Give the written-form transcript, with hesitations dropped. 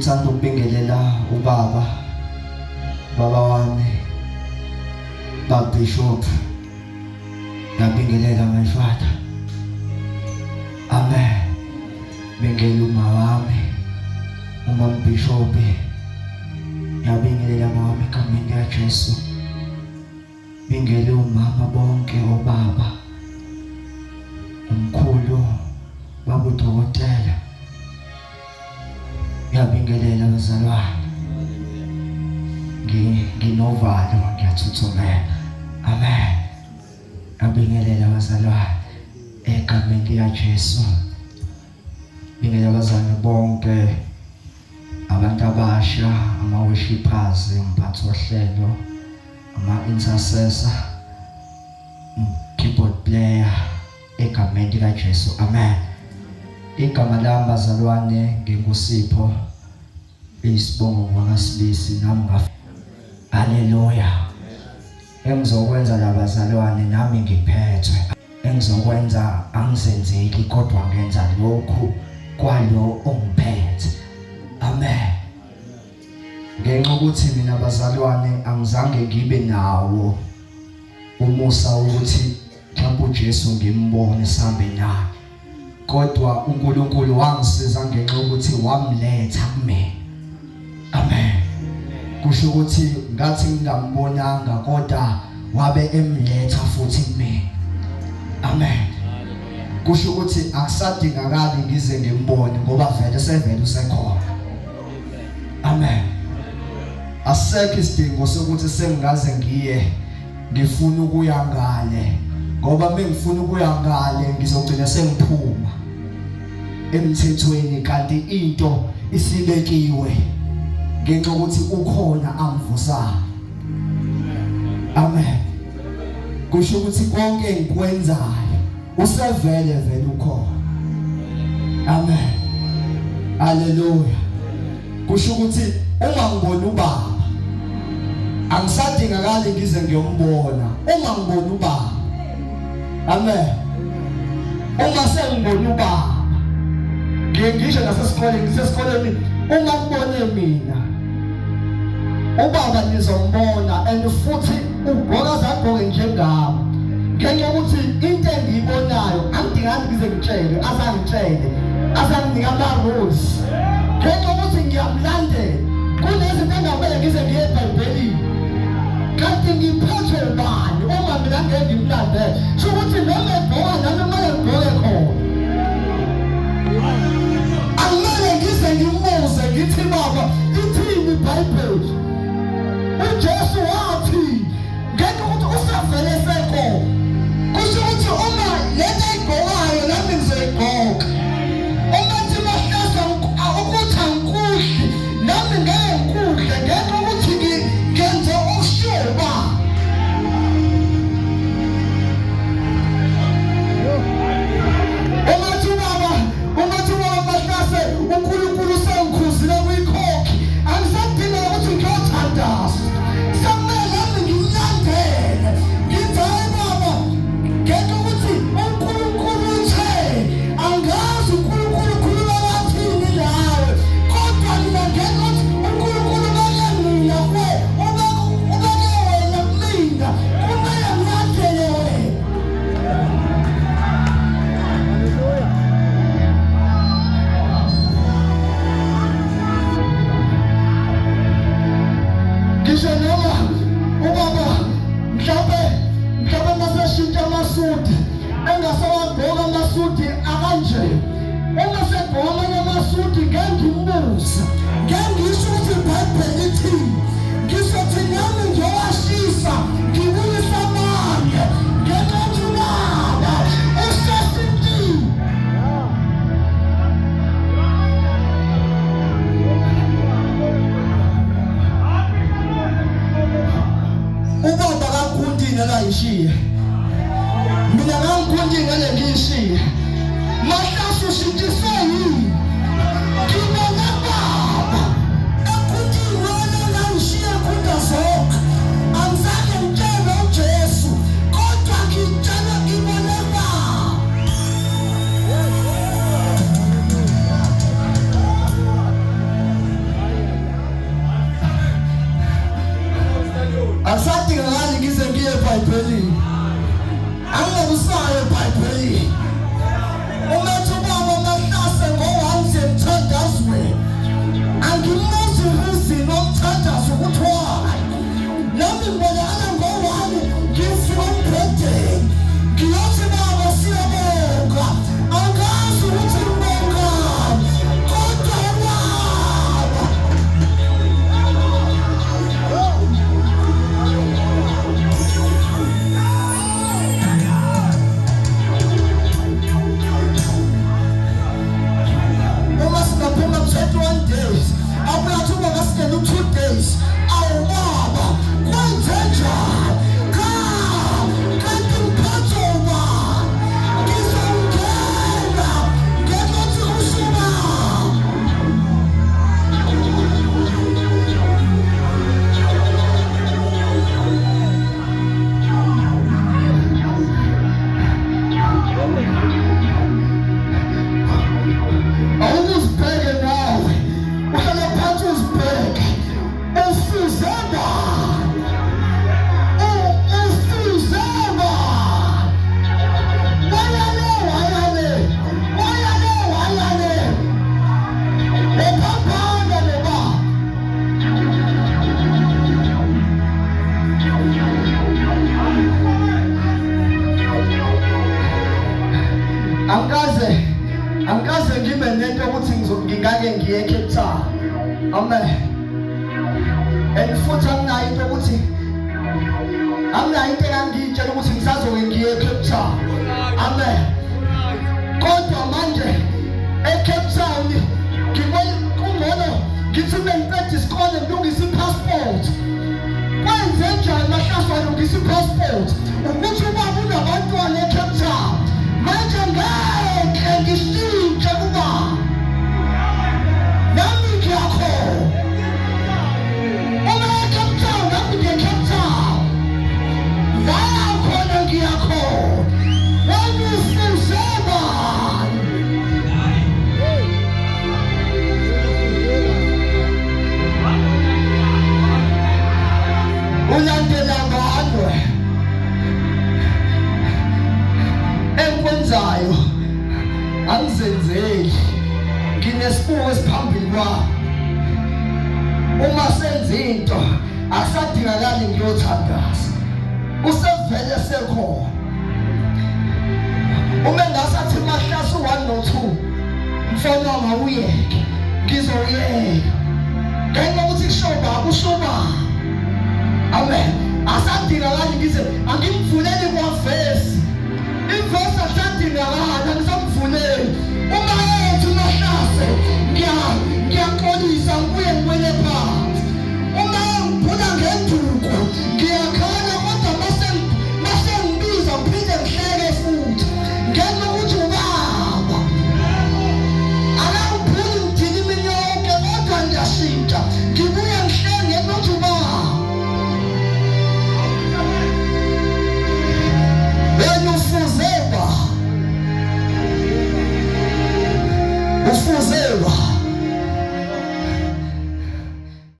Ngithanda ukubingelela ubaba, baba wami, baba Bishop. Ngiyabingelela my father. Amen. Bingela uma wami, uma Bishop. Ngiyabingelela mama wami egameni likaJesu. Bingele umama bonke obaba. Umkhulu baba udokotela. Ngiyabingelela bazalwane. Nginovalo ngiyathuthumela. Amen. Ngiyabingelela bazalwane egameni likaJesu. Bingelela abazalwane bonke abantu abasha, ama-worshippers, umphathi wohlelo, ama-intercessor, keyboard player egameni likaJesu. Amen. Igama lami bazalwane nginguSipho isibongo ngwakaSibisi nami ngaf Haleluya. Engizokwenza labazalwane nami ngiphethwe. Engizokwenza angizenzeli kodwa ngenza lokhu kwalo ongiphethe. Amen. Ngenxa ukuthi mina bazalwane angizange ngibe nawo umusa ukuthi mhlawumbe uJesu ngimbone sihambe naye kodwa uNkulunkulu wangisiza ngenxa yokuthi wamletha kumina. Amen. Kusho ukuthi ngathi ngingambonanga kodwa wabe emletha futhi kumina. Amen. Kusho ukuthi akusadingakali ngize ngimbone ngoba vele sevele usekhona. Amen. Asekho isidingo sokuthi sengingaze ngiye ngifuna ukuya ngale ngoba mengifuna ukuya ngale ngizogcina sengiphuma emthethweni kanti into isibekiwe ngenxa ukuthi ukhona amvusayo. Amen. Kusho ukuthi konke engikwenzayo usevele vele ukhona. Amen. Haleluya. Kusho ukuthi uma ngibona ubaba angisadingakali ngize ngiyombona uma ngibona ubaba. Amen. Uma sengibona ubaba ngiye ngisho nasesikoleni ngisesikoleni uma kubone mina ubaba nizombona and futhi ugqoka zagqoke njengami ngenxa yokuthi into engiyibonayo angidingani ngize ngitshele azangitshele azanginika ama-rules ngenxa yokuthi ngiyamlandela kunezinto engamele ngize ngiye ebhayibhelini kanti ngiphethwe ubani uma mina ngeke ngimlandele sho ukuthi noma egqoka nami kumele ngigqoke khona angimele ngize ngimbuze ngithi baba ithini ibhayibheli uJesu wathi ngenxa ukuthi usevele sekho kusho ukuthi uma lento ayigqokayo nami ngizoyigqoka uma thi mahlasa ukuthi angikudli nami ngeke ngikudle ngenxa ukuthi ngenze okushiwo Ungathi ubaba, ungathi ubaba Mahlase, uNkulunkulu usengikhuzile kwikhokhi. Angisadinga ukuthi ngiyothandaza. Sekumele nami ngimlandele. Ngithi hayi baba, ngenxa ukuthi uNkulunkulu uthe angazi uNkulunkulu ukhuluma wathini nawe. Kodwa mina ngenxa ukuthi uNkulunkulu ubeke mina kuwe, ubeke wena kumina, kumele ngilandele wena. Ngisho noma ubaba mhlawumbe mhlawumbe maseshintsha amasudi engasawagqoka amasudi akanje uma segqoka amanye amasudi ngeke ngimbuze ngeke ngisho ukuthi ibhayibheli lithini ngizothi nami ngiyowashisa ngibuyise amandla ngenxa yokuthi ubaba usesintini ubaba kakhundini akayishiye mina ngangikhundini ngale ngiyishiye Mahlase ushintshiswe yini? Ngibona baba ekhuthini wena ngangishiye khunda zonke. Angizange ngitshele uJesu kodwa ngitshela ngibone baba. Akusadingakali ngize ngiye eBhayibhelini. Anginokusayo eBhayibhelini. Uma ethi ubaba mahlase ngo-one semthandazweni, angimbuzi reason womthandazo ukuthi why. Nami ngibonakala ngo-one ngifika embhedeni. Ngiyothi baba siyabonga. Angazi ukuthi ngibongani kodwa ubaba. Uma singaphuma 21 days, abuya athi ubaba singena u-2 days. Awu baba, kwenze njani? Cha, kanti ngiphathwe ubani? Ngizongena ngenxa kusho ubaba. Awukuzibheke nawe, uhlala phansi uzibheke, ufuze bani? Ufuze bani? Wayale, wayale, wayale, wayale, uphambana nobaba. Angikaze ngibe nento ukuthi ngingake ngiye eCape Town. Amen. And futhi anginayo into ukuthi anginayo into engangiyitshela ukuthi ngisazoke ngiye eCape Town. Amen. Kodwa manje eCape Town ngibona kungcono ngithi mengiqeda isikole ngilungise i-passport. Kwenze njani mahlase walungisa i-passport? Ukuthi ubaba unabantwana eCape Town. Manje ngeke ngishintshe kubaba. Nami ngiyakhona. Uma eCape Town nami ngiye eCape Town. La khona ngiyakhona. Wena ufuze bani? Ulandela bani wena? Engikwenzayo angizenzeli, nginesibuko esiphambili kwami. Uma senza into akusadingakali ngiyothandaza, usevele sekhona. Uma engasathi mahlase u-1 no-2, mfana wami awuyeke, ngizoyeka ngenxa yokuthi kusho baba, kusho baba. Amen. Asadingakali ngize angimvuleli kwavesi, ivesi asadingakali angisamvuleli.